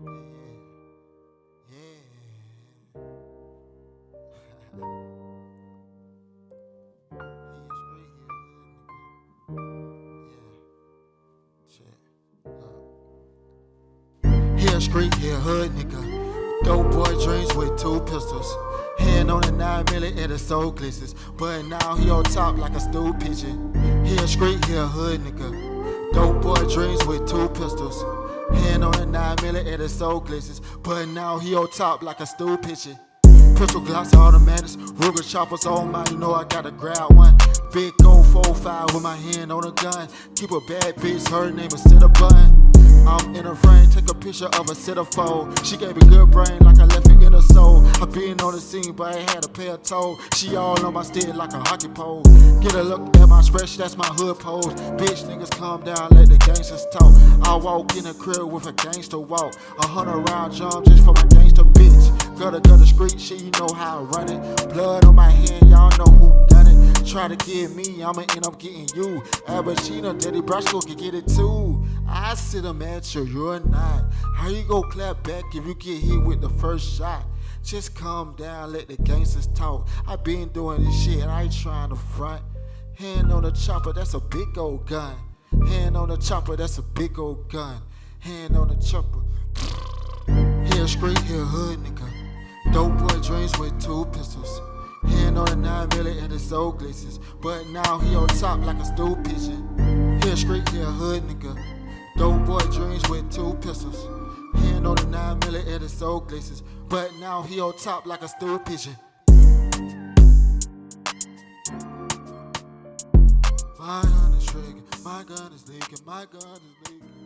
Yeah. Here street, here hood nigga. Dope boy dreams with two pistols. Hand on a 9 milli and the soul glistens. But now he on top like a stool pigeon. Here street, here hood nigga. Dope boy dreams with two pistols. Hand on a 9 milli and the soul glistens. But now he on top like a stool pigeon. Pistol Glocks, automatics, Ruger choppers on mine, you know I gotta grab one. Big gold 4-5 with my hand on a gun. Keep a bad bitch, her name is Cinnabon. I'm in a frame, take a picture of a centerfold. She gave me good brain like I left it in her soul. I been on the scene, but I had a pair of toes. She all on my stick like a hockey pole. Get a look at my stretch, that's my hood pose. Bitch niggas calm down, let the gangsters talk. I walk in the crib with a gangster walk. 100 round jump just for my gangster bitch. Gutter, gutter street shit, you know how I run it. Blood on my hand, y'all know who done it. Try to get me, I'ma end up getting you. Abachina, Daddy Brasco can get it too. I sit a at you, you're not. How you go clap back if you get hit with the first shot? Just calm down, let the gangsters talk. I been doing this shit, I ain't trying to front. Hand on the chopper, that's a big old gun. Hand on the chopper, that's a big old gun. Hand on the chopper. Here street, here hood nigga. Dope boy dreams with two pistols. Hand on the 9 milli and his soul glistens. But now he on top like a stool pigeon. Here street, here hood nigga. Dope boy dreams with two pistols. Hand on the 9 milli and his soul glistens. But now he on top like a stool pigeon. My gun is trigger, my gun is leaking, my gun is leaking.